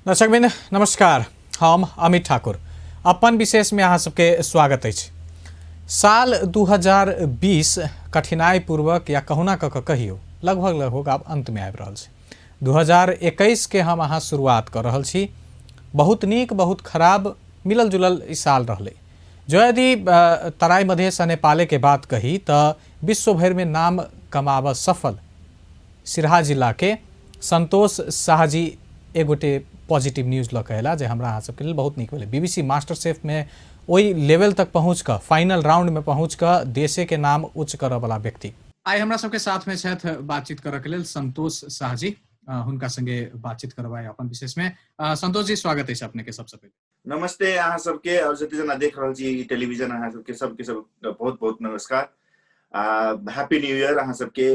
दर्शकबिन नमस्कार, हम अमित ठाकुर अपन विशेष में अहाँ सबके स्वागत अछि। साल 2020 कठिनाई पूर्वक या कहुना कऽ कऽ कहियौ लगभग लगभग आब अंत में आबि रहल छै। 2021 के हम अहाँ शुरुआत कऽ रहल छी। बहुत नीक बहुत खराब मिलल जुलल ई साल रहलै। जो यदि तराई मधेश आ नेपाले के बात कही तऽ विश्व भरि में नाम कमाबऽ सफल सिरहा जिला के संतोष शाह जी एक गोटे पॉजिटिव न्यूज लऽ कऽ अयला जे हमरा अहाँ सबके लेल बहुत नीक भेलै। बीबीसी मास्टर शेफ में ओहि लेवल तक पहुँच कऽ फाइनल राउंड में पहुँच कऽ देशे के नाम उच्च करऽ वाला व्यक्ति आइ हमरा सबके साथ में छथि बातचीत करऽ के लेल संतोष शाह जी। हुनका संगे बातचीत करब आइ अपन विशेष में। संतोष जी, स्वागत अछि अपने के सबसे पहिले। नमस्ते अहाँ सबके और जते जना देख रहल छी टेलीविजन, अहाँ सबके सबके सब बहुत बहुत नमस्कार। हैप्पी न्यू ईयर अहाँ सबके।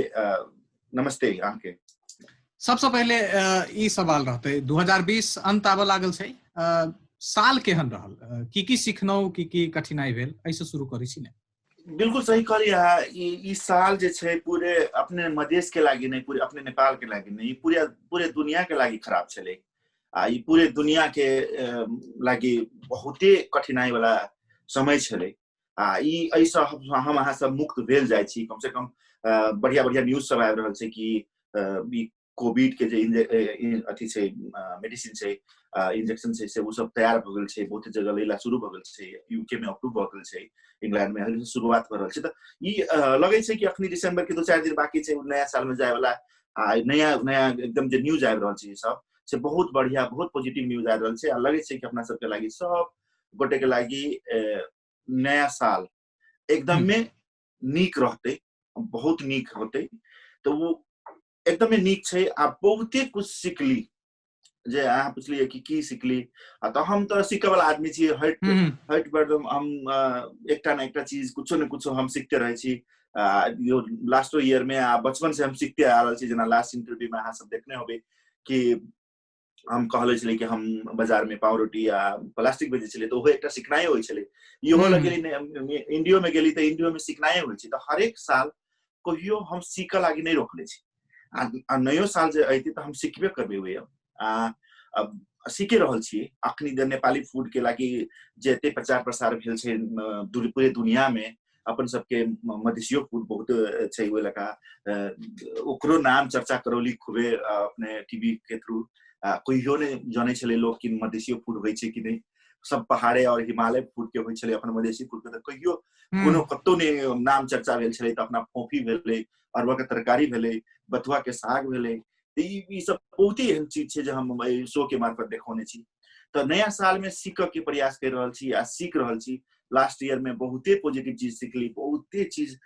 नमस्ते अहाँ के। सबसे पहले ई सवाल रहते, 2020 अंत आबऽ लागल छै, साल केहन रहल, की की सिखनौ, की की कठिनाई भेल, एहिसँ शुरू करै छी ने। बिल्कुल सही कहलियै अहाँ। ई साल जे छै पूरे अपने मधेश के लागि नहि, पूरे अपने नेपाल के लागि नहि, पूरे पूरे दुनिया के लागि खराब छलै। आ ई पूरे दुनिया के लागि बहुते कठिनाई वाला समय छलै। आ ई एहिसँ हम अहाँ सब मुक्त भेल जाइ छी। कम से कम बढ़िया बढ़िया न्यूज सब आबि रहल छै कि ई कोविड के जे अथी छै, मेडिसिन छै, इंजेक्शन छै, से ओ सब तैयार भऽ गेल छै, बहुत जगह लैला शुरू भऽ गेल छै, यूके में अप्रूव भऽ गेल छै, इंग्लैंड में शुरुआत भऽ रहल छै। तऽ ई लगै छै कि अखनी दिसंबर के 2-4 दिन बाकी छै, नया साल में जाय वाला आ नया नया एकदम जे न्यूज आबि रहल छै ई सब से बहुत बढ़िया बहुत पॉजिटिव न्यूज आबि रहल छै। आ लगै छै कि अपना सबके लागि सब गोटे के लागि नया साल एकदमे नीक रहतै, बहुत नीक होतै। तऽ ओ एकदमे नीक छै। आ बहुते कुछ सिखली, जे अहाँ पुछलियै कि की सिखली, आ तऽ हम तऽ सीखै वाला आदमी छी, हट हट एकदम हम एकटा ने एकटा चीज कुछो ने कुछो हम सीखते रहै छी। यो लास्टो ईयर में आ बचपन से हम सीखते आ रहल छी। जेना लास्ट इंटरव्यू में अहाँ सब देखने होबै कि हम कहले छलियै कि हम बाजार में पाव रोटी आ प्लास्टिक बेचै छलियै, तऽ ओहो एकटा सिखनाइ होइ छलै। इहो लग गेली इंडियो में गेली तऽ इंडियो में सिखनाइ होइ छै। तऽ हरेक साल कहियो हम सीखऽ लागि नहि रोकले छी। आ नयो साल जे अयतै तऽ हम सिखबे करबै। ओहि आ सीखे रहल छी। अखनी जे नेपाली फूड के लागि जे एते प्रचार प्रसार भेल छै पूरे दुनिया में, अपन सबके मधेसियो फूड बहुत छै ओहि लका ओकरो नाम चर्चा करौली खूबे अपने टीवी के थ्रू। कहियो नहि जानै छलै लोक कि मधेसियो फूड होइ छै कि नहि। सब पहाड़े और हिमालय फूड के होइ छलै, अपन मधेसी फूड के तऽ कहियो कोनो कतौ नहि नाम चर्चा भेल छलै। तऽ अपना फोफी भेलै, अरुआ के तरकारी भेलै, बथुआ के साग भेलै, ई सब बहुते एहन चीज छै जे हम एहि शो के मार्फत देखौने छी। तऽ नया साल में सीखऽ के प्रयास कर रहल छी आ सीख रहल छी। लास्ट ईयर में बहुते पॉजिटिव चीज सिखली, बहुते चीज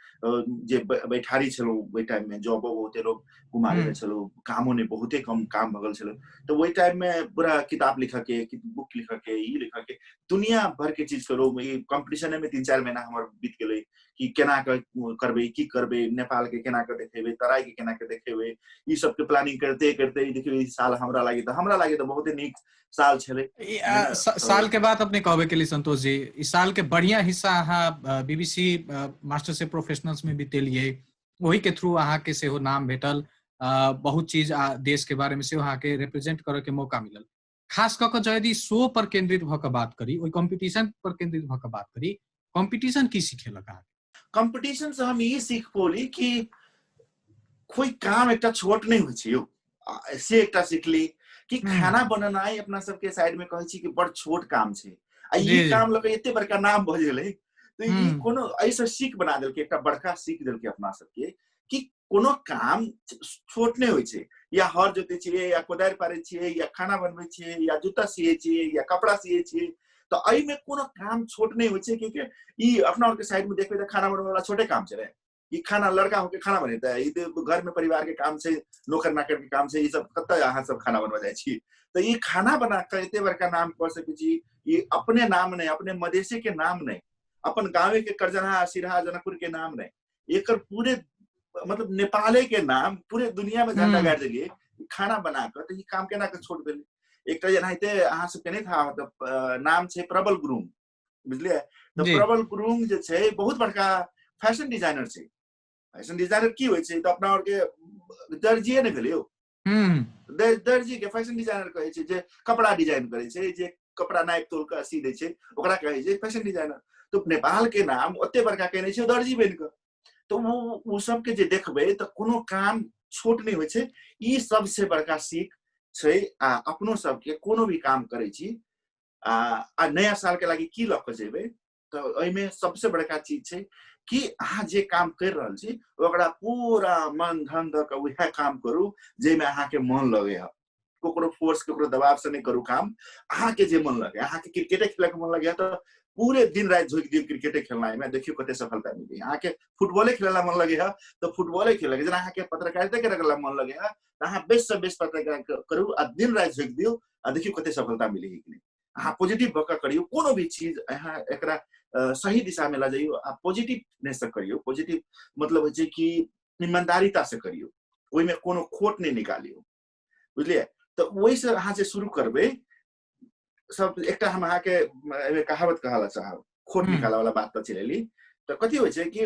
जे बैठारी छलहुँ ओहि टाइम में, जॉबो बहुते लोग घुमा लेने छलहुँ, कामो नहि, बहुते कम काम भऽ गेल छलै। तऽ ओहि टाइम में पूरा किताब लिखऽ के, बुक लिखऽ के, ई लिखऽ के, दुनिया भर के चीज करू। ई कॉम्पिटिशन में 3-4 महीना हमर बीत गेलै कि केना के करबै, की करबै, नेपाल के केना के देखेबै, तराई के केना के देखेबै, ई सबके प्लानिंग करते करते देखियौ ई साल हमरा लागि तऽ हमरा लागि तऽ बहुते नीक साल छलै। साल के बाद अपने कहबे के लिए संतोष जी, इस साल के बढ़िया हिस्सा अहाँ बीबीसी मास्टर शेफ प्रोफेशनल्स में बितेलिए, ओही के थ्रू अहाँ के सेहो नाम भेटल, बहुत चीज आ देश के बारे में सेहो अहाँ के रिप्रेजेंट करऽ के मौका मिलल। खास कऽ कऽ जँ यदि शो पर केंद्रित भऽ कऽ बात करी, ओहि कॉम्पिटिशन पर केंद्रित भऽ कऽ बात करी, कॉम्पिटिशन की सिखेलक अहाँके? कॉम्पिटिशन से हम ई सीख पौली कि कोई काम एकटा छोट नहि होइ छै यौ। से एकटा सिखली कि खाना बनेनाइ अपना सबके साइड में कहै छी कि बड़ छोट काम छै, आ ई काम लऽ कऽ एते बड़का नाम भऽ गेलै। तऽ ई कोनो एहिसँ सीख बना देलकै, एकटा बड़का सीख देलकै अपना सबके कि कोनो काम छोट नहि होइ छै। या हर जोतै छियै, या कोदारि पारै छियै, या खाना बनबै छियै, या जूता सियै छियै, या कपड़ा सियै छियै, तऽ एहिमे कोनो काम छोट नहि होइ छै। क्योंकि ई अपना आरके साइड में देखबै तऽ खाना बनबै वाला छोटे काम छै रे। ई खाना लड़का होके खाना बनेतै, ई तऽ घर में परिवार के काम छै, नौकर नाकर के काम छै, ई सब कतऽ अहाँ सब खाना बनबऽ जाइ छी। तऽ ई खाना बना कऽ एते बड़का नाम कऽ सकै छी। ई अपने नाम नहि, अपने मधेशे के नाम नहि, अपन गाँवे के करजनहा सिरहा जनकपुर के नाम नहि, एकर पूरे मतलब नेपाले के नाम पूरे दुनिया में झंडा गाड़ि देलियै खाना बना कऽ। तऽ ई काम केना कऽ छोट भेलै? एकटा जेनाहिते अहाँ सबके नहि था मतलब नाम छै प्रबल गुरुङ, बुझलियै? तऽ प्रबल गुरुङ जे छै बहुत बड़का फैशन डिजाइनर छै। फैशन डिजाइनर की होइ छै? तऽ अपना आरके दर्जिए नहि भेलै यौ। दर्जी के फैशन डिजाइनर कहै छै, जे कपड़ा डिजाइन करै छै, जे कपड़ा नापि तोल कऽ सी दै छै, ओकरा कहै छै फैशन डिजाइनर। तऽ नेपाल के नाम ओते बड़का केने छै दर्जी बनि कऽ। तऽ ओ सबके जे देखबै तऽ कोनो काम छोट नहि होइ छै। ई सबसे बड़का सीख छै। आ अपनो सबके कोनो भी काम करै छी आ नया साल के लागि की लऽ कऽ जेबै, तऽ एहिमे सबसे बड़का चीज छै कि अहाँ जे काम करि रहल छी ओकरा पूरा मन धन दऽ कऽ उएह काम करू जाहिमे अहाँके मन लगै है। ककरो फोर्स, ककरो दबाव से नहि करू काम, अहाँके जे मन लगे। अहाँके क्रिकेटे खेलके मन लगे तऽ पूरे दिन राति झोकि दियौ क्रिकेटे खेलनाइमे, देखियौ कते सफलता मिली। अहाँके फुटबॉले खेलला मन लगे है तऽ फुटबॉले खेलके, जेना अहाँके पत्रकारिता करे मन लगे है तऽ अहाँ बेस्ट से बेस्ट पत्रकार करू आ दिन राति झोकि दियौ आ देखियौ कते सफलता मिली है कि नहि। अहाँ पॉजिटिव भऽ कऽ करियौ कोनो भी चीज, अहाँ एकरा सही दिशामे लऽ जइयौ आ पॉजिटिवनेस से करियौ। पॉजिटिव मतलब होइ छै कि ईमानदारिता से करियौ, ओहिमे कोनो खोट नहि निकालियौ, बुझलियै? तऽ ओहिसँ अहाँ जे शुरू करबै सब। एकटा हम अहाँके एहिमे कहावत कहऽ लए चाहब, खोट निकालऽ वाला बात तऽ चलि एली। तऽ कथी होइ छै कि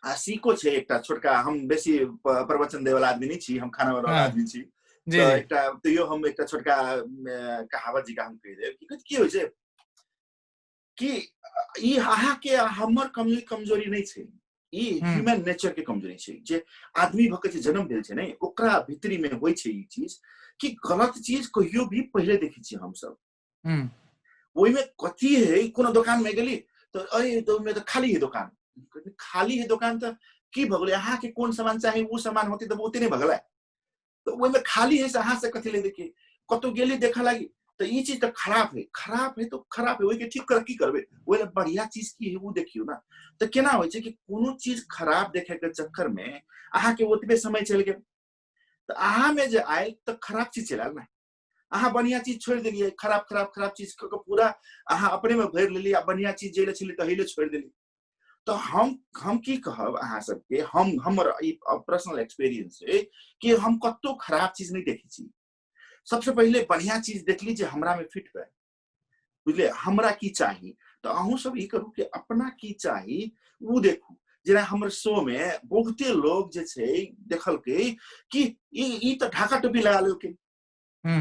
आ सीको छै एकटा छोटका, हम बेसी प्रवचन देवला आदमी नहि छी, हम खाना बनाबऽ आदमी छी, तऽ एकटा तैयो हम एकटा छोटका कहावत जी का हम कहि देब कि की होइ छै कि ई अहाँके हमर कमी कमजोरी नहि छै, ई ह्यूमन नेचर के कमजोरी छै। जे आदमी भऽ के जे जन्म भेल छै ने, ओकरा भीतरी में होइ छै ई चीज कि गलत चीज कहियो भी पहिले देखै छियै हमसब। ओहिमे कथी है, कोनो दोकान में गेली तऽ अरे ओहिमे तऽ खाली है दोकान, खाली है दोकान तऽ की भऽ गेलै, अहाँके कोन सामान चाही ओ सामान होतै तऽ बहुते नहि भऽ गेलै, तऽ ओहिमे खाली है से अहाँ से कथी ले देखिए। कतौ गेली देखऽ लागी तऽ ई चीज तऽ खराब है, खराब है तो खराब है, ओहिके ठीक कर की करबै, ओहि लए बढ़िया चीज की है ओ देखियौ ना। तऽ केना होइ छै कि कोनो चीज खराब देखे के चक्कर में अहाँके ओतबे समय चलि गेल, तऽ अहाँ में जे आयल तऽ खराब चीज चलि आयल ने, अहाँ बढ़िया चीज छोड़ि देलियै, खराब खराब खराब चीज कऽ के पूरा अहाँ अपने में भरि लेलियै आ बढ़िया चीज जे छलै तही ले छोड़ि देलियै। तऽ हम की कहब अहाँ सबके, हम हमर ई पर्सनल एक्सपीरियंस है कि हम कतौ खराब चीज नहि देखै छी। सबसे पहिले बढ़िया चीज देखली जे हमरा में फिट हुए, बुझलियै, हमरा की चाही। तऽ अहूँ सब ई करू कि अपना की चाही ओ देखू। जेना हमर शो में बहुते लोग जे छै देखलकै कि ई तऽ ढाका टोपी लगा लेलकै,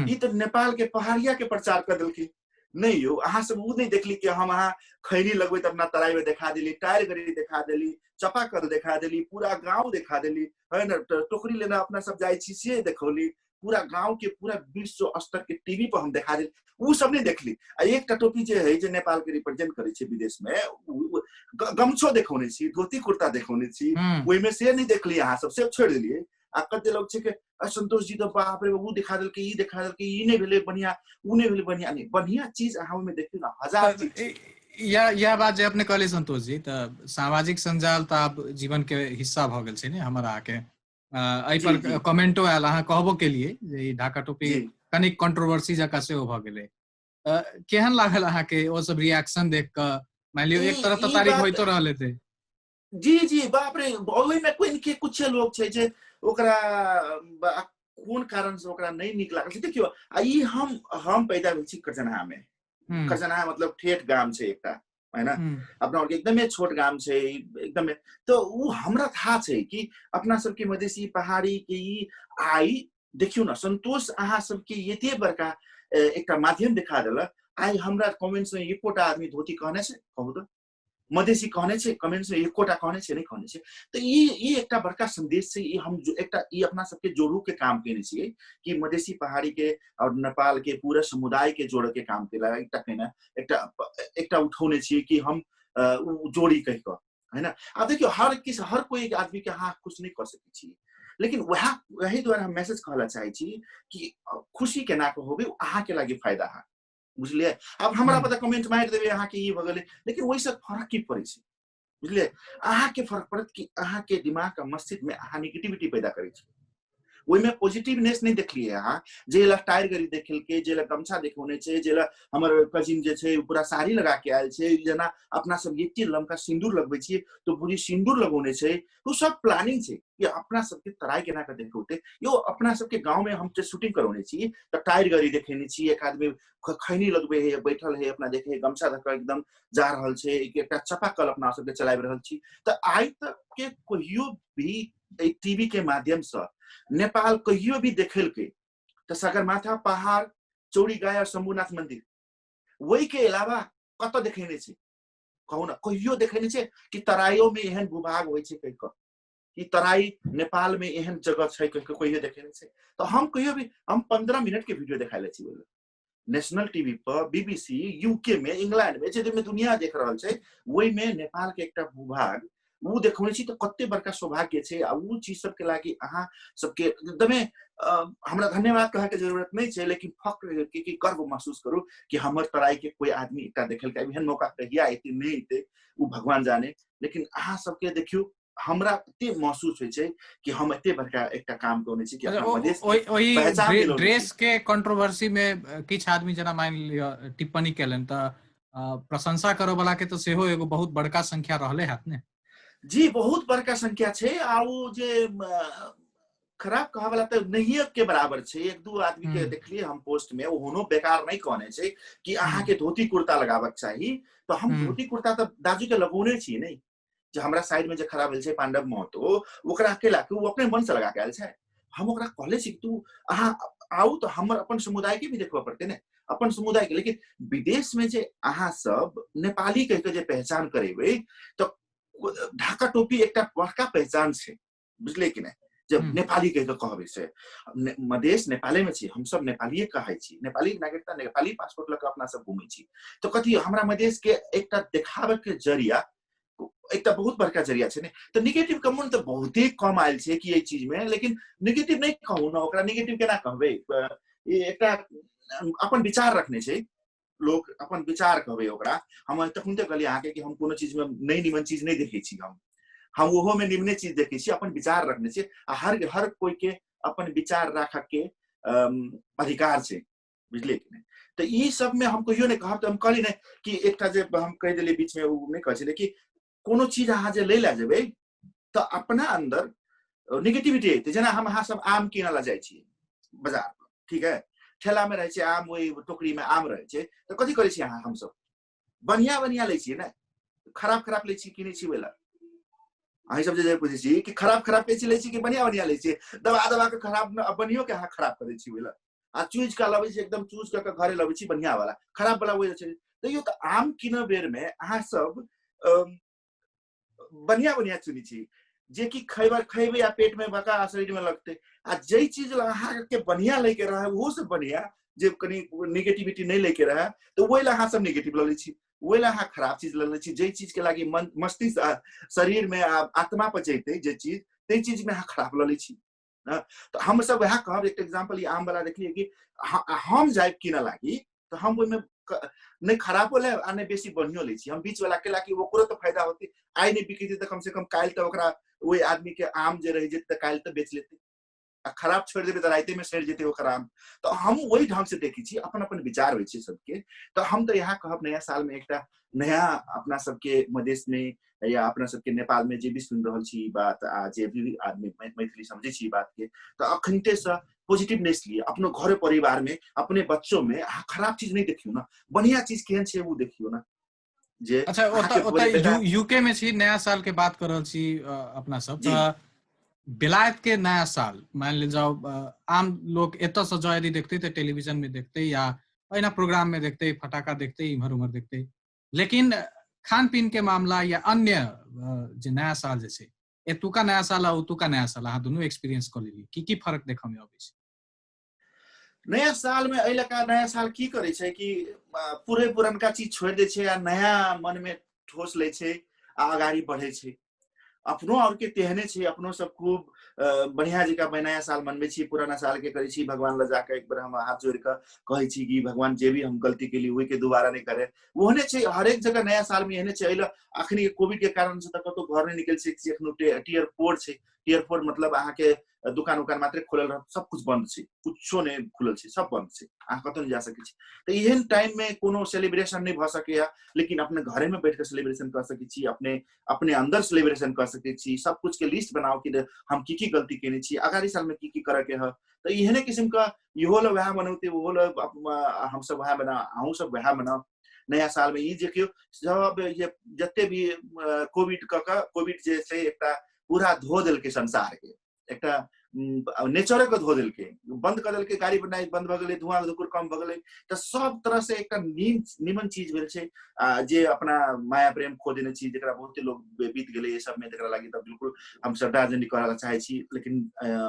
ई तऽ नेपाल के पहाड़िया के प्रचार कर देलकै। नहीं यौ, अहाँ सब ओ नहीं देखली कि हम अहाँ खैनी लगबै तऽ अपना तराई में देखा देली, टायर गड़ी देखा देली, चापाकल देखा देली, पूरा गांव देखा देली, है ना, टोकरी लेना अपना सब जाइ छी से देखौली, पूरा गांव के पूरा विश्व स्तर के टीवी पर हम देखा देली, उ सब नहीं देखली। आ एकटा टोपी जे है जे नेपाल के रिप्रेजेंट करै छै विदेश में, गमछो देखौने छी, धोती कुर्ता देखौने छी, ओहिमे से नहीं देखली अहाँ सब, से छोड़ि देलियै। आ कते लोग छै कि संतोष जी तऽ बाप रे उ देखा देलकै, ई देखा देलकै, ई नहि भेलै बढ़िया, उ नहि भेलै बढ़िया। नहीं, बढ़िया चीज अहाँ ओहिमे देखियौ ने, हजार चीज। यह बात जे अपने कहलियै संतोष जी, तऽ सामाजिक संजाल तऽ आब जीवन के हिस्सा भऽ गेल छै ने हमर अहाँके। एहि पर कमेंटो आयल, अहाँ कहबो केलियै जे ई ढाका टोपी कनिक कंट्रोवर्सी जकाँ सेहो भऽ गेलै। केहन लागल अहाँके ओ सब रिएक्शन देख कऽ? मानि लियौ एक तरफ तऽ तारीफ होइतो रहल हेतै। जी जी, बाप रे, ओहिमे कोइ के कुछ लोग छै जे ओकरा कोन कारण से ओकरा नहि नीक लागल छै। देखियौ, आ ई हम पैदा भेल छी करजनहा में। करजनहा मतलब ठेठ गाम छै एकटा, है ना, अपना आरके एकदमै छोट गाम छै एकदमै। तऽ उ हमरा थाहा छै कि अपना सबके मधेसी पहाड़ी के ई आइ देखियौ न संतोष अहाँ सबके एते बड़का एकटा माध्यम देखा देलक। आइ हमरा कमेंट्स में एकोटा आदमी धोती कहने छै? कहू तऽ, मधेसी कहने छै? कमेंट्स में एकोटा कहने छै? नहि कहने छै। तऽ ई एकटा बड़का संदेश छै। ई हम एकटा ई अपना सबके जोड़ू के काम केने छियै कि मधेसी पहाड़ी के और नेपाल के पूरा समुदाय के जोड़े के काम केला। एकटा केना एकटा उठौने छियै कि हम उ जोड़ी कहि कऽ, है ना। आब देखियौ, हर किस हर कोई आदमी के अहाँ खुश नहि कऽ सकै छी, लेकिन वही द्वारा हम मैसेज कहऽ ला चाहै छी कि खुशी केना के होबे अहाँ के लागि फायदा है, बुझलियै। आब हमरा पता कमेंट मारि देबै अहाँके ई भऽ गेलै, लेकिन ओहिसँ फरक की पड़ै छै, बुझलियै। अहाँके फरक पड़त कि अहाँके दिमाग आ मस्तिष्क में अहाँ निगेटिविटी पैदा करै छी, ओहिमे पॉजिटिवनेस नहि देखलियै अहाँ। जे लए टायर गड़ी देखेलकै, जे लए गमछा देखौने छै, जे लए हमर कजिन जे छै पूरा साड़ी लगा के आयल छै, जेना अपना सब एते लमका सिन्दूर लगबै छियै तऽ बुझी सिन्दूर लगौने छै, ओ सब प्लानिंग छै कि अपना सबके तराई केना के देखौते। यो अपना सबके गाँव में हम जे शूटिंग करौने छी तऽ टायर गड़ी देखेने छी, एक आदमी खैनी लगबे है, बैठल है, अपना देखे गमछा धऽ कऽ एकदम जा रहल छै, एकटा चापाकल अपना सबके चलाबि रहल छी। तऽ आइ तक के कहियो भी एहि टीवी के माध्यम से नेपाल कहियो भी देखेलकै तऽ सगरमाथा पहाड़, चौरी गाय और शंभुनाथ मंदिर, ओहि के अलावा कतऽ देखेने छै कहू ने? कहियो देखेने छै कि तराइयो में एहन भूभाग होइ छै कहि कऽ, कि तराई नेपाल में एहन जगह छै कहि कऽ कहियो देखेने छै? तऽ हम कहियो भी, हम 15 मिनट के वीडियो देखाय ले छी नेशनल टीवी पर, बीबीसी, यूके में, इंग्लैंड में, जे दुनिया देख रहल छै ओहि में नेपाल के एकटा भूभाग ओ देखौने छी। तऽ कते बड़का सौभाग्य छै। आ ओ चीज सबके लागि अहाँ सबके एकदमे हमरा धन्यवाद कहे के जरूरत नहीं छै, लेकिन फक्र के गर्व महसूस करू कि हमर तराई के कोई आदमी एकटा देखलकै। एहन मौका कहिया एते नहीं एते ओ भगवान जाने, लेकिन अहाँ सबके देखियौ हमरा एते महसूस होइ छै कि हम एते बड़का एकटा काम कने छी कि अच्छा, अपना मधेश के ओहि पहचान दिलौने छी। ड्रेस के कंट्रोवर्सी में किछु आदमी जेना मानि लिअ टिप्पणी केलनि तऽ प्रशंसा करऽ वाला के तऽ सेहो एगो बहुत बड़का संख्या रहले हैत ने? जी, बहुत बड़का संख्या छै। आ ओ जे खराब कहऽ वाला तऽ नहिये के बराबर छै। एक दू आदमी के देखलियै हम पोस्ट में, ओहनो बेकार नहीं कहने छै कि अहाँ के धोती कुर्ता लगाबक चाही। तऽ हम धोती कुर्ता तऽ दाजू के लगौने छी नहीं, जे हमरा साइड में जे खड़ा भेल छै पांडव महतो, ओकरा अकेला के ओ अपने मन से लगा के आयल छै। हम ओकरा कहले छी तू अहाँ आउ तऽ हमर अपन समुदाय के भी देखबऽ पड़तै ने, अपन समुदाय के। लेकिन विदेश में जे अहाँ सब नेपाली कहि के जे पहचान करेबै तऽ ढाका टोपी एकटा बड़का पहचान छै, बुझलियै कि नहि? जब नेपाली कहि के कहबै से मधेश नेपाले में छी, हम सब नेपालिये कहै छी, नेपाली नागरिकता नेपाली पासपोर्ट लऽ के अपना सब घुमै छी, तऽ कथी हमरा मधेश के एकटा देखाबे के जरिया, एकटा बहुत बड़का जरिया छै ने। तऽ निगेटिव कमेंट तऽ बहुते कम आयल छै कि एहि चीज में, लेकिन निगेटिव नहीं कहू ने, ओकरा निगेटिव केना कहबै? ई एकटा अपन विचार रखने छै लोक, अपन विचार कहबै ओकरा। हम तखन तऽ कहलियै अहाँके कि हम कोनो चीज में नहि निमन चीज नहि देखै छी, हम ओहो में निमने चीज देखै छी, अपन विचार रखने छी। आ हर कोई के अपन विचार राखऽ के अधिकार छै, बुझलियै कि नहि? तऽ ई सब में हम कहियो नहि कहब। तऽ हम कहली नहि कि एकटा जे हम कहि देलियै बीच में, ओ नहि कहै छलै कि कोनो चीज अहाँ जे लै लए जेबै तऽ अपना अन्दर निगेटिविटी एतै। जेना हम अहाँ सब आम कीनऽ लए जाइ छियै बाजार पर, ठीक है, ठेला में रहै छै आम, ओहि टोकरी में आम रहै छै, तऽ कथी करै छियै अहाँ? हमसब बढ़िया बढ़िया लै छियै ने, खराब खराब लै छी किनै छी ओहि लए? अहीं सब जे बुझै छी कि खराब खराब बेसी लै छी कि बढ़िया बढ़िया लै छी? दबा दबा के खराब बढ़ियो के अहाँ खराब करै छी ओहि लए, आ चूज कऽ लबै छी, एकदम चूज कऽ के घरे लबै छी बढ़िया वाला, खराब वाला ओहि छै। तैयो तऽ आम कीनऽ बेर में अहाँ सब बढ़िया बढ़िया चुनी छी, जे कि खैबै आ पेट में बका आ शरीर में लगतै। आ जै चीज लए अहाँके बढ़िया लैके रहै, ओहो से बढ़िया जे कनि निगेटिविटी नहि लैके रहै, तऽ ओहि लए अहाँ सब निगेटिव लऽ लै छी, ओहि लए अहाँ खराब चीज लऽ लै छी। जै चीज के लागि मन मस्तिष्क आ शरीर में आ आत्मा पर जैतै जे चीज, ताहि चीज में अहाँ खराब लऽ लै छी। तऽ हम सब वएह कहब। एक एग्जाम्पल ई आम वाला देखलियै कि हम जायब कीनऽ लागी तऽ हम ओहिमे नहि खराबो लेब आ नहि बेसी बढ़ियो लै छी, हम बीच वाला केला कि ओकरो तऽ फायदा होतै, आइ नहि बिकेतै तऽ कम से कम काल्हि तऽ ओकरा ओहि आदमी के आम जे रहि जेतै तऽ काल्हि तऽ बेच लेतै, आ खराब छोड़ि देबै तऽ रातिमे सड़ि जेतै ओकर आम। तऽ हम ओहि ढंग से देखै छी, अपन अपन विचार होइ छै सबके। तऽ हम तऽ इएह कहब, नया साल में एकटा नया अपना सबके मधेश में या अपना सबके नेपाल में जे भी सुनि रहल छी ई बात, आ जे भी आदमी मैथिली समझै छी ई बात के, तऽ अखनते से पॉजिटिवनेस लिअ अपनो घर परिवार में, अपने बच्चों में। अहाँ खराब चीज नहीं देखियौ ना, बढ़िया चीज केहन छै ओ देखियौ ना। जे अच्छा, अहाँके ओतऽ बेटा यूके में छी, नया साल के बात कर रहल छी, अपना सब। जी। तऽ बेलायत के नया साल मान लेल जाओ, आम लोग एतऽ से जँ यदि देखते तऽ टेलीविजन में देखते या एहिना प्रोग्राम में देखते, फटाका देखते, इम्हर उम्हर देखते, लेकिन खान पीन के मामला या अन्य जे नया साल जे छै, एतुका नया साल आ ओतुका नया साल अहाँ दुनू एक्सपीरियंस कऽ लेलियै, की की फर्क देखऽ में अबै छै? नया साल में एहि लऽ नया साल की करै छै कि पूरे पुरनका चीज छोड़ि दै छै आ नया मन में ठोस लै छै आ अगाडि बढ़ै छै। अपनो और के तेहने छै, अपनो सब खूब बढ़िया जकाँ नया साल मनबै छी, पुराना साल के करै छी, भगवान लग जाके एक बेर हम हाथ जोड़ि कऽ कहै छी कि भगवान जे भी हम गलती केली ओहि के दोबारा नहि करे। ओहने छै हरेक जगह नया साल में एहने छै। एहि लए अखनी कोविड के कारण से तऽ कतौ घर नहि निकलि सकै छी, एखनो टियर 4 छै। टियर 4 मतलब अहाँके दुकान उकान मात्रे खोलल रहत, सब कुछ बंद छै, कुछो नहि खुलल छै, सब बंद छै, अहाँ कतौ नहि जा सकै छी। तऽ एहन टाइम में कोनो सेलिब्रेशन नहि भऽ सकैया, लेकिन अपने घरे में बैठ के सेलिब्रेशन कऽ सकै छी, अपने अंदर सेलिब्रेशन कऽ सकै छी। सब कुछ के लिस्ट बनाओ कि हम की की गलती केने छी, अगाडि साल में की की करऽ के है। तऽ एहने किसिम के इहो लए वएह मनौते, ओहो लए हमसब वएह बनाउ, अहूँ सब वएह बनाउ। नया साल में ई देखियौ सब ये जते भी कोविड कऽ कऽ, कोविड जे छै एकटा पूरा धो देलकै संसार के, एकटा नेचरे के धो देलकै, बंद कऽ देलकै, गाड़ी बनाइ बंद भऽ गेलै, धुआं धुकुर कम भऽ गेलै। तऽ सब तरह से एकटा नीमन चीज भेल छै। आ जे अपना माया प्रेम खो देने छी, जकरा बहुते लोग बीत गेलै एहि सबमे, तकरा लागि तऽ बिल्कुल हम श्रद्धांजलि करऽ ला चाहै छी। लेकिन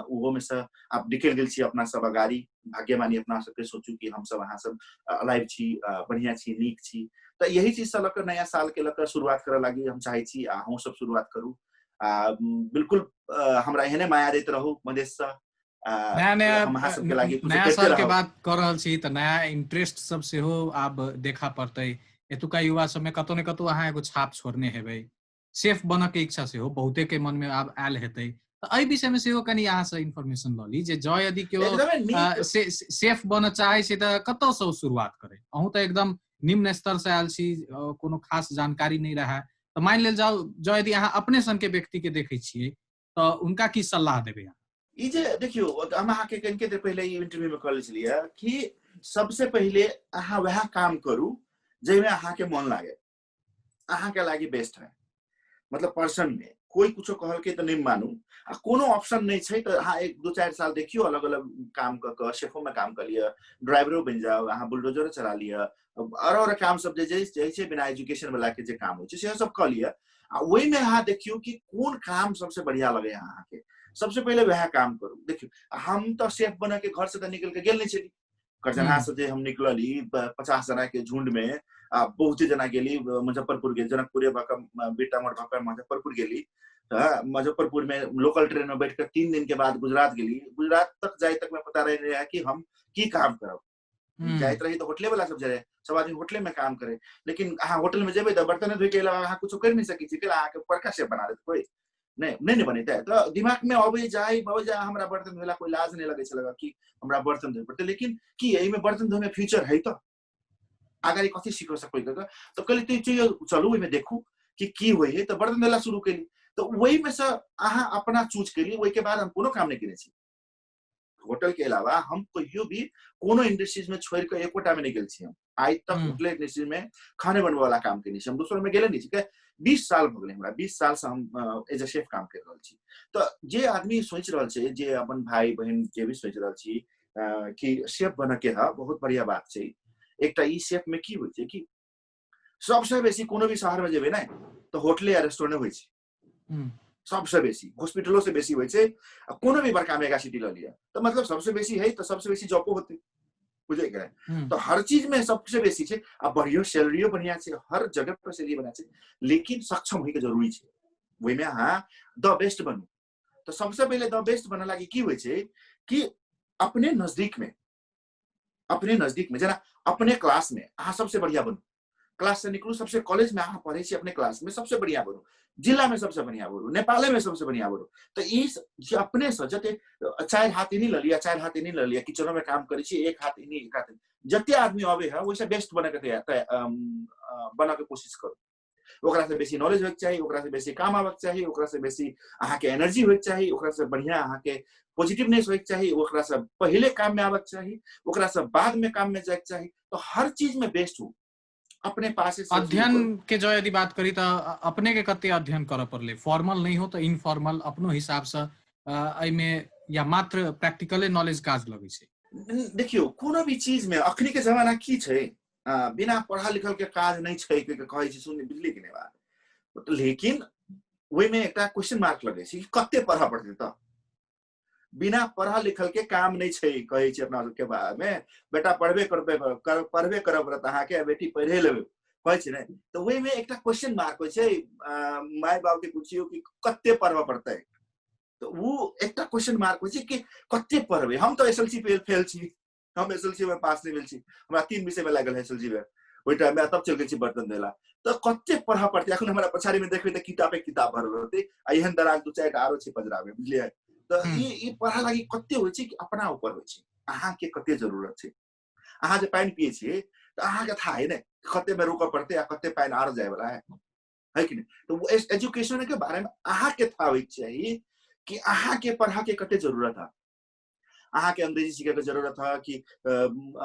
ओहो में से आब निकलि गेल छी अपना सब अगाड़ी, भाग्यमानी अपना सबके सोचू कि हमसब अहाँ सब अलाइव छी, बढ़िया छी, नीक छी। तऽ यही चीज से लऽ कऽ नया साल के लऽ कऽ शुरुआत करऽ लागि हम चाहै छी, आ अहूँ सब शुरुआत करू। आ बिल्कुल हमरा एहने माया दैत रहू मधेश से। नया नया हम अहाँ सबके लागि कुछ नया करिते साल के रहब। बात कऽ रहल छी तऽ नया इंटरेस्ट सब सेहो आब देखा पड़तै। एतुका युवा सबमे कतौ ने कतौ अहाँ एगो छाप छोड़ने हेबै, सेफ बनऽ के इच्छा सेहो बहुते के मन में आब आयल हेतै। तऽ एहि विषय में सेहो कनि अहाँ से इन्फॉर्मेशन लऽ ली जे जँ यदि केओ एकदमै नीक। सेफ बनऽ चाहै छै तऽ कतऽ से ओ शुरुआत करै? अहूँ तऽ एकदम निम्न स्तर से आयल छी, कोनो खास जानकारी नहि रहै, तऽ मानि लेल जाउ जँ यदि अहाँ अपने सन के व्यक्ति के देखै छियै तऽ हुनका की सलाह देबै अहाँ? ई जे देखियौ, हम अहाँके कनिके देर पहिले ई इंटरव्यू में कहले छलियै कि सबसे पहिले अहाँ वएह काम करू जाहिमे अहाँके मन लागे, अहाँके लागि बेस्ट है। मतलब पर्सन में कोई कुछो कहलकै तऽ नहि मानू, आ कोनो ऑप्शन नहि छै तऽ अहाँ 1 2 4 साल देखियौ अलग अलग काम कऽ कऽ, शेफो में काम कऽ लिअ, ड्राइवरो बनि जाउ, अहाँ बुलडोजरो चला लिअ, आओर आओर काम सब जे जे छै बिना एजुकेशन वाला के जे काम होइ छै सेहो सब कऽ लिअ। आ ओहिमे अहाँ देखियौ कि कोन काम सबसे बढ़िया लगैया अहाँके, सबसे पहिले वएह काम करू। देखियौ हम तऽ शेफ बन के घर से तऽ निकल के गेल नहि छली, करजनहा से जे हम निकलली 50 जना के झुंड में, आ बहुते जना गेली मुजफ्फरपुर गेली, जनकपुरे भऽ कऽ, बेटा मोड़ भऽ कऽ मुजफ्फरपुर गेली। तऽ मुजफ्फरपुर में लोकल ट्रेन में बैठ कऽ 3 दिन के बाद गुजरात गेली। गुजरात तक जाय तक में पता रह रहा कि हम की काम करब। जाइत रही तऽ होटले वाला सब जाय, सब आदमी होटले में काम करे, लेकिन अहाँ होटल में जेबै तऽ बर्तन धोइ के अलावा अहाँ कुछो करि नहि सकै छी, अहाँके बड़का शेफ बना देत कोइ नहि, नहि ने बनेतै। तऽ दिमाग में अबै जाय अबै जाय, हमरा बर्तन धोला कोइ लाज नहि लगै छलै कि हमरा बर्तन धोए पड़तै, लेकिन की एहिमे बर्तन धोए में फ्यूचर है तऽ अगाडि कथी सीख सकै कऽ तऽ कहली चलू ओहिमे देखू कि की होइ है। तऽ बर्तन धोला शुरू केली, तऽ ओहिमे से अहाँ अपना चूज केली। ओहिके बाद हम कोनो काम नहि केने छी होटल के अलावा, हम कहियो भी कोनो इंडस्ट्रीज में छोड़ के एकोटा में नहीं गेल छी। हम आइ तक होटल इंडस्ट्रीज में खाने बनबै वाला काम केने छी, हम दोसर में गेले नहीं छी। 20 साल भऽ गेलै हमरा, 20 साल से हम एज अ शेफ काम कर रहल छी। तऽ जे आदमी सोचि रहल छै, जे अपन भाई बहिन जे भी सोचि रहल छी कि शेफ बनऽ के है, बहुत बढ़िया बात छै। एकटा ई शेफ में की होइ छै कि सबसे बेसी कोनो भी शहर में जेबै ने तऽ होटले या रेस्टोरेंट होइ छै सबसे बेसी, हॉस्पिटलो से बेसी होइ छै। आ कोनो भी बड़का मेगा सिटी लऽ लिअ तऽ मतलब सबसे बेसी है तऽ सबसे बेसी जॉबो होतै, बुझै के? तऽ हर चीज में सबसे बेसी छै। आ बढ़ियो सैलरियो बढ़िया छै, हर जगह पर सैलरी बढ़िया छै, लेकिन सक्षम होइके जरूरी छै। ओहिमे अहाँ द बेस्ट बनू। तऽ सबसे पहिले द बेस्ट बनऽ लागि की होइ छै कि अपने नजदीक में, अपने नजदीक में जेना अपने क्लास में अहाँ सबसे बढ़िया बनू। क्लास से निकलू, सबसे कॉलेज में अहाँ पढ़ै छी, अपने क्लास में सबसे बढ़िया बनू, जिला में सबसे बढ़िया बनू, नेपाले में सबसे बढ़िया बनू। तऽ ई जे अपने से जते 4 हाथ इनी लऽ लिअ, 4 हाथ इनी लऽ लिअ, किचनो में काम करै छी, 1 हाथ इनी, 1 हाथ इनी, जते आदमी अबै है ओहिसँ बेस्ट बनऽ के तैयार, बनऽ के कोशिश करू। ओकरा से बेसी नॉलेज होइके चाही, ओकरा से बेसी काम आबक चाही, ओकरा से बेसी अहाँके एनर्जी होइके चाही, ओकरा से बढ़िया अहाँके पॉजिटिवनेस होइके चाही, ओकरा से पहिले काम में आबक चाही, ओकरा से बाद में काम में जाइके चाही। तो हर चीज में बेस्ट हो अपने पास से शुरू अध्ययन करू। के जो यदि बात करी तऽ अपने के कते अध्ययन करऽ पड़लै? फॉर्मल नहीं हो तऽ इनफॉर्मल अपनो हिसाब से, एहिमे या मात्र प्रैक्टिकले नॉलेज काज लगै छै? देखियौ कोनो भी चीज में अखनी के जमाना की छै, बिना पढ़ल लिखल के काज नहीं छै के कहै छै, सुन बुझली कि नहीं बात? लेकिन ओहिमे एकटा क्वेश्चन मार्क लगै छै कि कते पढ़ऽ पड़तै। तऽ बिना पढ़ल लिखल के काम नहीं छै कहै छै अपना सबके बारे में, बेटा पढ़बे करबे पढ़बे करऽ पड़त अहाँके, बेटी पढ़े लेबै कहै छै ने। तऽ ओहिमे एकटा क्वेश्चन मार्क होइ छै, my बाप के पुछियौ कि कते पढ़बऽ पड़तै, तऽ उ एकटा क्वेश्चन मार्क होइ छै कि कते पढ़बै। हम तऽ एस एल सी फेल छी, हम एस एल सी में पास नहीं भेल छी, हमरा 3 विषय में लागल है एस एल सी में ओहि टाइम में, तब चलि गेल छी बर्तन धोला। तऽ कते पढ़ऽ पड़तै। अखन हमरा पछाड़ी में देखबै तऽ किताबे किताब भरल रहतै, आ एहन दराज 2 4 टा आरो छै पजरा में, बुझलियै? तऽ ई पढ़ऽ लागि कते होइ छै कि अपना ऊपर होइ छै, अहाँके कते जरूरत छै। अहाँ जे पानि पियै छियै तऽ अहाँके थाह है ने कते में रोकऽ पड़तै आ कते पानि आर जाय वाला है, है कि नहीं? तऽ वो एजुकेशन के बारे में अहाँके थाह होइके चाही कि अहाँके पढ़ऽ के कते जरूरत है। अहाँके अंग्रेजी सीखे के जरूरत है कि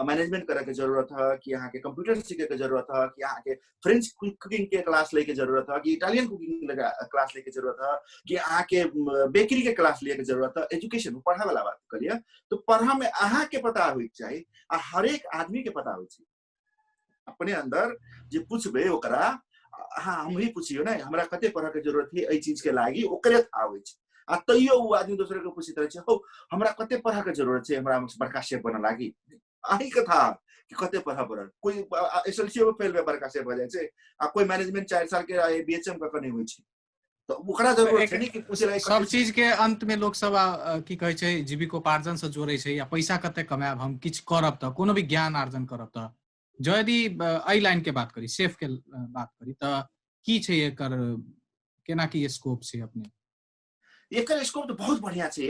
मैनेजमेंट करे के जरूरत है कि अहाँके कंप्यूटर सीखे के जरूरत है कि अहाँके फ्रेंच कुकिंग के क्लास ले के जरूरत है कि इटालियन कुकिंग क्लास ले के जरूरत है कि अहाँके बेकरी के क्लास ले के जरूरत है। एजुकेशन पढ़ा वाला बात करिए तो पढ़ा में अहाँके पता होइके चाही आ हरेक आदमी के पता होइ छै। अपने अंदर जे पूछबै ओकरा, हाँ हम ही पूछियो ने हमरा कते पढ़ के जरूरत है एहि चीज के लागी, ओकरे थाहा होइ छै। आ तैयो उ आदमी दोसर के पूछैत रहै छै, हौ हमरा कते पढ़ के जरूरत छै हमरा बड़का शेफ बनऽ लागी। अहीं के थाहा कि कते पढ़ पड़ल। कोई एसएलसी में फेल में बड़का शेफ भऽ जाइ छै आ कोई मैनेजमेंट 4 साल के बीएचएम कऽ के नहि होइ छै, तऽ ओकरा जरूरत छै ने कि पूछै लागि सब चीज के अंत में लोक सब की कहै छै जीविकोपार्जन से जोड़ै छै या पैसा कते कमायब हम किछु करब तऽ कोनो भी ज्ञान आर्जन करब तऽ। जँ यदि एहि लाइन के बात करी, शेफ के बात करी, तऽ की छै एकर, केना की स्कोप छै अपने? एकर स्कोप तऽ बहुत बढ़िया छै।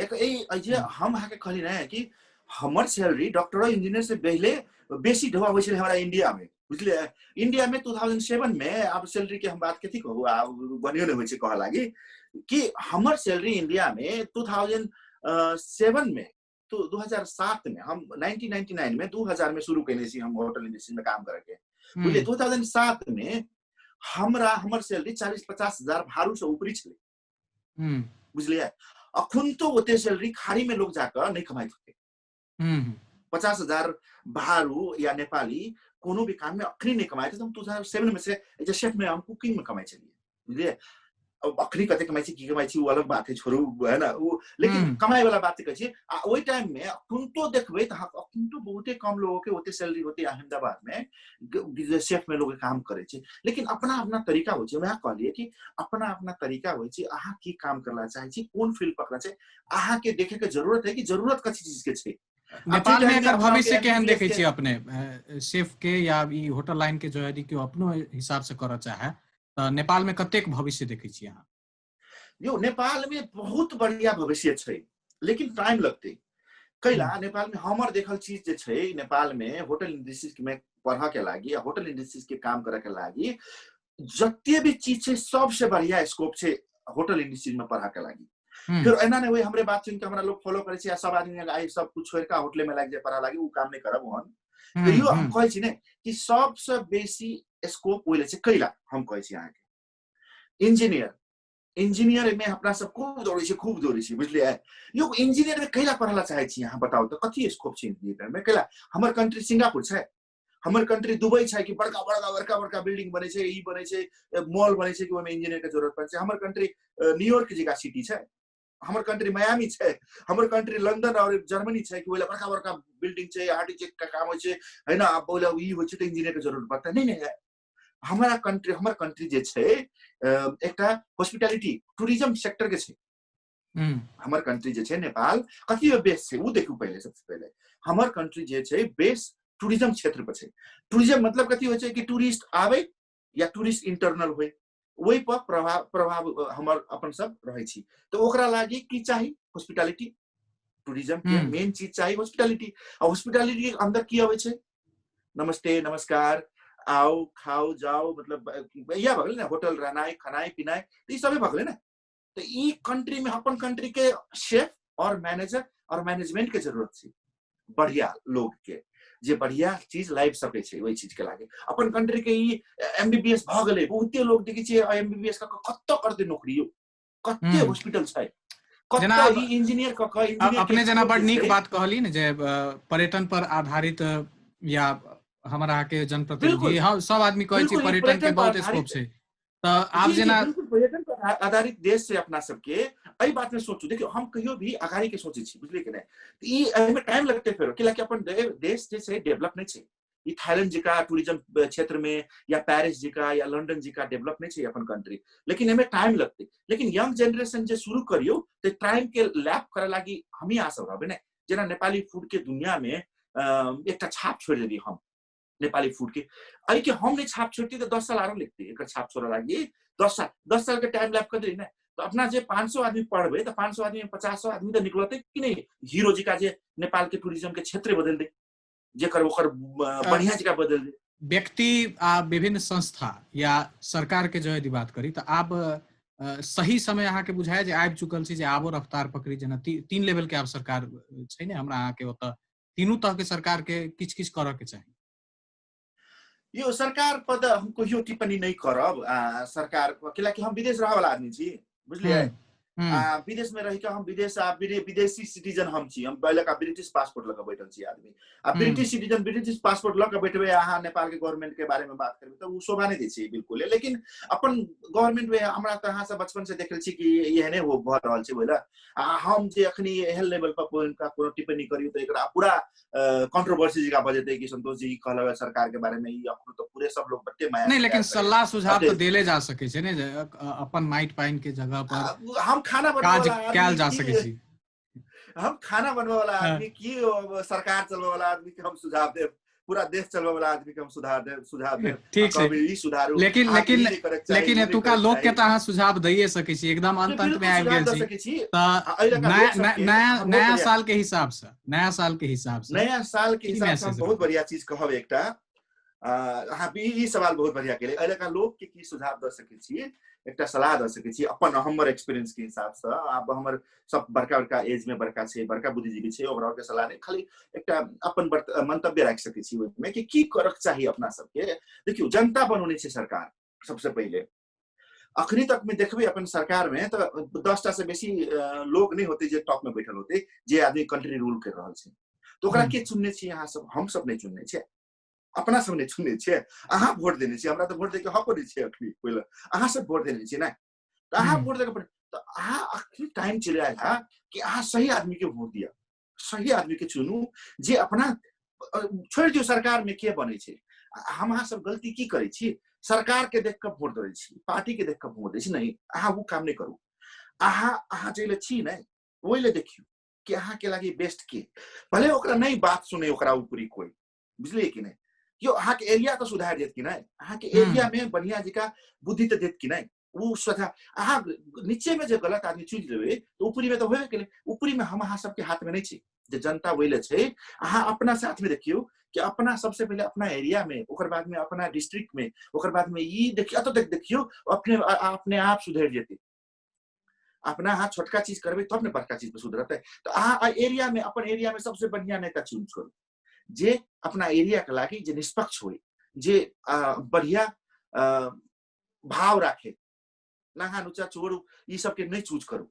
जे हम अहाँके कहली ने कि हमर सैलरी डॉक्टर इंजीनियर से पहले बेसी ढोआ होइ छलै हमरा इंडिया में, बुझलियै? इंडिया में 2007 में आब सैलरी के हम बात कथी कहू, आब बनियो नहि होइ छै कहऽ लागी कि हमर सैलरी इंडिया में 2007 में, तो 2007 में हम 1999 में 2000 में शुरू केने छी हम होटल इंडस्ट्री में काम करे के, बुझलियै? 2007 में हमरा हमर सैलरी 40-50 हजार भारू से ऊपरी छलै, बुझलियै? अखन तो ओते सैलरी खाड़ी में लोग जाकर नहीं कमाई सके। 50,000 भारू या नेपाली कोनो भी काम में अखनी नहीं कमाए थे। हम 2007 में से एज ए शेफ में हम कुकिंग में कमाई छलियै, बुझलियै? अब अखनी कते कमाई छी की कमाई छी वो अलग बात है, छोड़ू है ना वो, लेकिन कमाई वाला बात कहै छी। आ ओहि टाइम में अखन तो देखबै तऽ अखन तो बहुते कम लोगों के ओते सैलरी होते अहमदाबाद में शेफ में लोग काम करै छै। लेकिन अपना अपना तरीका होइ छै। वएह कहलियै कि अपना अपना तरीका होइ छै। अहाँ की काम करला चाहै छी, कोन फील्ड पकड़ना छै, अहाँ के देखे के जरूरत है कि जरूरत कथी चीज के छै। नेपाल में एकर भविष्य केहन देखै छी अपने शेफ के या ई होटल लाइन के जो यदि केओ अपनो हिसाब से करऽ चाहे तऽ नेपाल में कतेक भविष्य देखै छी अहाँ? यो नेपाल में बहुत बढ़िया भविष्य छै, लेकिन टाइम लगतै। कैला नेपाल में हमर देखल चीज जे छै, नेपाल में होटल इंडस्ट्री में पढ़ के लागि या होटल इंडस्ट्री के काम करे के लागि जते भी चीज छै सबसे बढ़िया स्कोप छै होटल इंडस्ट्री में पढ़ के लागि। फिर एना नहीं हुई हमरे बात सुन के हमरा लोग फॉलो करे छै आ सब आदमी आई सब कुछ छोड़ के होटले में लागि जाए पढ़ा लागि, उ काम नहीं करब ओहन। तैयो हम कहै छी ने कि सबसे बेसी स्कोप ओइ ले छै। कैला हम कहै छी अहाँके इंजीनियर, इंजीनियर में अपना सब खूब दौड़ै छी, खूब दौड़ै छी, बुझलियै? यो इंजीनियर में कैला पढ़ला चाहै छी अहाँ बताउ तऽ कथी स्कोप छै इंजीनियर में? कैला हमर कंट्री सिंगापुर छै, हमर कंट्री दुबई छै कि बड़का बड़का बड़का बड़का बिल्डिंग बनै छै, ई बनै छै, मॉल बनै छै कि ओहिमे इंजीनियर के जरूरत पड़ै छै। हमर कंट्री न्यूयॉर्क जकाँ सिटी छै, हमर कंट्री मियामी छै, हमर कंट्री लंदन और जर्मनी छै कि ओहि बड़का बड़का बिल्डिंग छै, आर्किटेक्ट के काम होइ छै, है ना? आब ओहि ई होइ छै तऽ इंजीनियर के जरूरत पड़तै। नहीं, नहीं, हमारा कंट्री, हमर कंट्री जे छै एकटा हॉस्पिटैलिटी टूरिज्म सेक्टर के छै। हमर कंट्री जे छै नेपाल कथी बेस छै उ देखू पहिले। सबसे पहिले हमर कंट्री जे छै बेस टूरिज्म क्षेत्र पर छै। टूरिज्म मतलब कथी होइ छै कि टूरिस्ट आबै या टूरिस्ट इंटरनल होइ, ओहि पर प्रभाव प्रभाव हमर अपन सब रहै छी। तऽ ओकरा लागि की चाही? हॉस्पिटैलिटी टूरिज्म के मेन चीज चाही हॉस्पिटैलिटी। आ हॉस्पिटैलिटी के अंदर की अबै छै? नमस्ते नमस्कार आओ खाओ जाओ, मतलब इएह भऽ गेलै ने, होटल रहनाइ खानाइ पिनाइ ई सबे भऽ गेलै ने। तऽ ई कंट्री में अपन कंट्री के शेफ और मैनेजर और मैनेजमेंट के जरूरत छै, बढ़िया लोग के जे बढ़िया चीज लाबि सकै छै ओहि चीज के लागे। अपन कंट्री के ई एमबीबीएस भऽ गेलै, बहुते लोग देखै छियै एमबीबीएस कऽ कतऽ करतै नौकरी यौ, कते हॉस्पिटल छै, कते ई इंजीनियर कऽ कऽ इंजीनियर अपने जेना बड़ नीक बात कहली ने जे पर्यटन पर आधारित या हमर अहाँके जनप्रतिनिधि हम सब आदमी कहै छी पर्यटन के बहुत स्कोप छै। तऽ आब जेना पर्यटन पर आधारित देश छै अपना सबके, एहि बात में सोचू। देखियौ हम कहियो भी अगाड़ी के सोचै छी, बुझलियै कि नहि? ई एहिमे टाइम लगतै फेरो, कियाकि अपन देश जे छै डेवलप नहि छै। ई थाईलैंड जकाँ टूरिज्म क्षेत्र में या पेरिस जकाँ या लंदन जकाँ डेवलप नहि छै अपन कंट्री, लेकिन एहिमे टाइम लगतै। लेकिन यंग जेनरेशन जे शुरू करियौ तऽ टाइम के लैप करे लागि हमही अहाँ सब रहबै ने। जेना नेपाली फूड के दुनिया में एकटा छाप छोड़ि देलियै हम नेपाली फूड के, एहि के हम नहि छाप छोड़ती तऽ 10 साल आरो लगतै एकर छाप छोड़ऽ लागि। 10 साल के टाइम लैप कर देली ने तऽ अपना जे 500 आदमी पढ़बै तऽ 500 आदमी 50 आदमी तऽ निकलतै कि नहि हीरो जकाँ जे नेपाल के टूरिज्म के क्षेत्र बदल दे, जेकर ओकर बढ़िया जकाँ बदल दे। व्यक्ति आ विभिन्न संस्था या सरकार के जो यदि बात करी तऽ आब सही समय अहाँके बुझाय जे आबि चुकल छै जे आबो रफ्तार पकड़ी? जेना 3 लेवल के आब सरकार छै ने हमरा अहाँके ओतऽ, तीनू तरह के सरकार के किछु किछु करऽ के चाही। यो सरकार पर हम कहियो टिप्पणी नहि करब सरकार, कियाकि हम विदेश रहऽ वाला आदमी छी, बुझलियै? विदेश में रहि हम विदेश विदेशी सिटीजन हम छी, हम पहिले का ब्रिटिश पासपोर्ट लऽ कऽ बैठल छी आदमी। आ ब्रिटिश सिटीजन ब्रिटिश पासपोर्ट लऽ कऽ बैठबै अहाँ नेपाल के गवर्नमेंट के बारे में बात करबै तऽ ओ शोभा नहि दै छै बिल्कुल। लेकिन अपन गवर्नमेंट में हमरा तऽ अहाँ सब बचपन से देखल छी कि एहने हो भऽ रहल छै ओहि। आ हम जे अखनी एहन लेवल पर कोनो टिप्पणी करियौ तऽ एकरा पूरा कंट्रोवर्सी जगह भऽ जेतै कि संतोष जी कहलक सरकार के बारे में, ई अखनो तऽ पूरे सब लोग बत्ते माया नहीं। लेकिन सलाह सुझाव तो देले जा सकै छै ने, अपन माइट पाइन के जगह पर हम खाना काज कैल जा सकै छै। हम खाना बनबै वाला आदमी की सरकार चलबै वाला आदमी के हम सुझाव देब? पूरा देश चलबै वाला आदमी के हम सुधार देब, सुझाव देब? ठीक छै, ई सुधारू। लेकिन लेकिन लेकिन एतुका लोक के तऽ अहाँ सुझाव दैये सकै छी। एकदम अंत अंत में आबि गेल छी तऽ नया नया साल के हिसाब से, नया साल के हिसाब से, नया साल के हिसाब से हम बहुत बढ़िया चीज कहब एकटा। अहाँ ई सवाल बहुत बढ़िया केले। एहि लोक के की सुझाव दऽ सकै छी, एकटा सलाह दऽ सकै छी अपन हमर एक्सपीरियंस के हिसाब से। आब हमर सब बड़का बड़का एज में बड़का छै, बड़का बुद्धिजीवी छै, ओकरा के सलाह नहि, खाली एकटा अपन मंतव्य राखि सकै छी ओहिमे कि की करक चाही अपना सबके। देखियौ, जनता बनौने छै सरकार सबसे पहिले। अखनी तक में देखबै अपन सरकार में तऽ 10टा से बेसी लोग नहीं होते जे टॉप में बैठल होते, जे आदमी कंट्री रूल कर रहल छै। तऽ ओकरा के चुनने छी अहाँ सब? हम सब नहीं चुनने छियै, अपना सब नहि चुनने छियै। अहाँ वोट देने छियै, हमरा तऽ वोट दैके हको नहि छै अखनी। पहिले अहाँ सब वोट देने छियै ने, तऽ अहाँ वोट दैके तऽ अहाँ अखनी टाइम चलि आयल है कि अहाँ सही आदमी के वोट दिअ, सही आदमी के चुनू जे अपना छोड़ि दियौ सरकार में के बनै छै। हम अहाँ सब गलती की करै छी? सरकार के देख कऽ वोट दै छी, पार्टी के देख कऽ वोट दै छी। नहीं, अहाँ वो काम नहीं करू। अहाँ अहाँ जाहि लए छी ने ओहि लए देखियौ कि अहाँ के लागि बेस्ट के, भले ओकरा नहीं बात सुने ओकरा ऊपरी कोई, बुझलियै कि नहि? यो अहाँके एरिया तऽ सुधारि देत कि नहि? अहाँके एरिया में बढ़िया जकाँ बुद्धि तऽ देत कि नहि? ओ स्वतः अहाँ नीचे में जे गलत आदमी चुनि लेबै तऽ ऊपरी में तऽ होबे केलै। ऊपरी में हम अहाँ सबके हाथ में नहि छै, जे जनता ओहि लए छै। अहाँ अपना साथ में देखियौ कि अपना सबसे पहिले अपना एरिया में, ओकर बाद में अपना डिस्ट्रिक्ट में, ओकर बाद में ई देखियौ, एतऽ तक देखियौ, अपने अपने आप सुधरि जेतै। अपना अहाँ छोटका चीज करबै तब ने बड़का चीज पर सुधरतै। तऽ अहाँ एरिया में, अपन एरिया में सबसे बढ़िया नेता चुन छोड़ू जे अपना एरिया के लागि जे निष्पक्ष होय, जे बढ़िया भाव राखे, नहा नुचा चोर ई सबके नहीं चूज करू,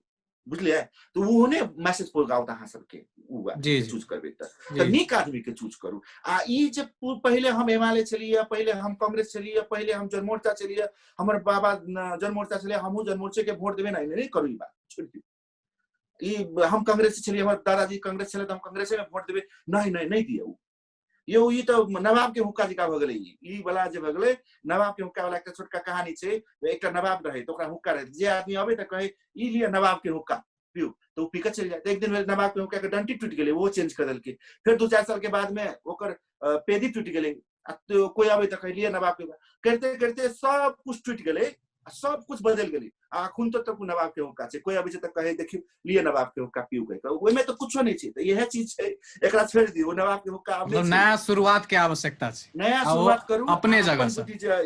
बुझलियै? तऽ ओ ने मैसेज पहुँचाओत अहाँ सबके, उ चूज करबै तऽ नीक आदमी के चूज करू। आ ई जे पहिले हम एमाले छलियै, पहिले हम कांग्रेस छलियै, पहिले हम जनमोर्चा छलियै, हमर बाबा जनमोर्चा छलियै, हमहूँ जनमोर्चे के वोट देबै, नहीं करू ई बात, छोड़ि दियौ। ई हम कांग्रेस छलियै, हमर दादाजी कांग्रेस छलै तऽ हम कांग्रेसे में वोट देबै, नहीं नहीं नहीं दियौ। यौ ई तऽ नवाब के हुक्का जकाँ भऽ गेलै। ई वाला जे भऽ गेलै नवाब के हुक्का वाला एकटा छोटका कहानी छै। एकटा नवाब रहै तऽ ओकरा हुक्का रहै, जे आदमी अबै तऽ कहै ई लिअ नवाब के हुक्का पिउ, तऽ ओ पी कऽ चलि जाय। एक दिन नवाब के हुक्का के डंटी टूटि गेलै, ओहो चेंज कऽ देलकै। फेर 2-4 साल के बाद में ओकर पेदी टूटि गेलै, आ कोई अबै तऽ कहै लिअ नवाब के, करिते करिते सब कुछ टूटि गेलै आ सब कुछ बदलि गेलै। आ अखन तक नवाब के हुक्का छै, कोई अबै छै तऽ कहै देखियौ लिअ नवाब के हुक्का पिउ कहि कऽ, ओहिमे तऽ कुछो नहि छै। तऽ इएह चीज छै, एकरा छोड़ि दियौ, नवाब के हुक्का आब नहि छै। नया शुरुआत के आवश्यकता छै, नया शुरुआत करू, अपने जगह से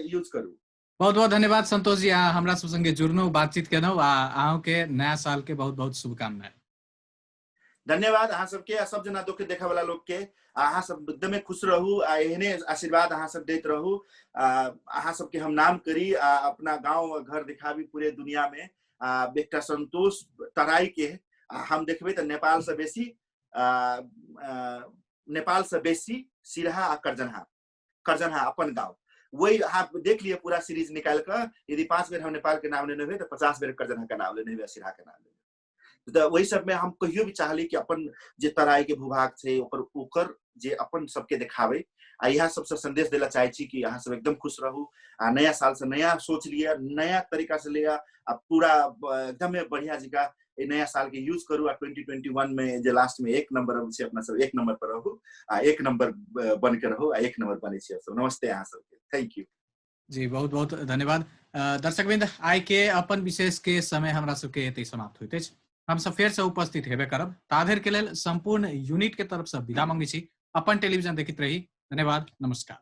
यूज करू। बहुत बहुत धन्यवाद संतोष जी, अहाँ हमरा सब संगे जुड़लहुँ, बातचीत केलहुँ, आ अहूँ के नया साल के बहुत बहुत शुभकामना। धन्यवाद अहाँ सबके आ सब जना दुख देखे वाला लोग के। अहाँ सब एकदमे खुश रहू आ एहने आशीर्वाद अहाँ सब दैत रहू। आ अहाँ सबके हम नाम करी आ अपना गाँव घर दिखाबी पूरे दुनिया में। आ एकटा संतोष तराई के आ हम देखबै तऽ नेपाल से बेसी नेपाल से बेसी सिरहा आ करजनहा, करजनहा अपन गाँव, वही अहाँ देख लिअ पूरा सीरीज निकालि कऽ। यदि 5 बेर हम नेपाल के नाम लेने हेबै तऽ 50 बेर करजनहा के नाम लेने हेबै, सिरहा के नाम लेने। तऽ ओहि सबमे हम कहियो भी चाहली कि अपन जे तराई के भूभाग छै ओकर ओकर जे अपन सबके देखाबै। आ इएह सबसँ संदेश देला चाहै छी कि अहाँ सब एकदम खुश रहू आ नया साल से नया सोच लिअ, नया तरीका से लिअ आ पूरा एकदमे बढ़िया जकाँ एहि नया साल के यूज करू। आ 2021 में जे लास्ट में 1 नंबर अबै छै, अपना सब 1 नंबर पर रहू आ 1 नंबर बन के रहू आ 1 नंबर बनै छी सब। नमस्ते अहाँ सबके, thank you जी, बहुत बहुत धन्यवाद। दर्शकवृंद, आइ के अपन विशेष के समय हमरा सबके एतै समाप्त होइत अछि। हम सब फेर से उपस्थित हेबे करब, ताधरि के लेल संपूर्ण यूनिट के तरफ से विदा मंगै छी। अपन टेलीविजन देखैत रही। धन्यवाद, नमस्कार।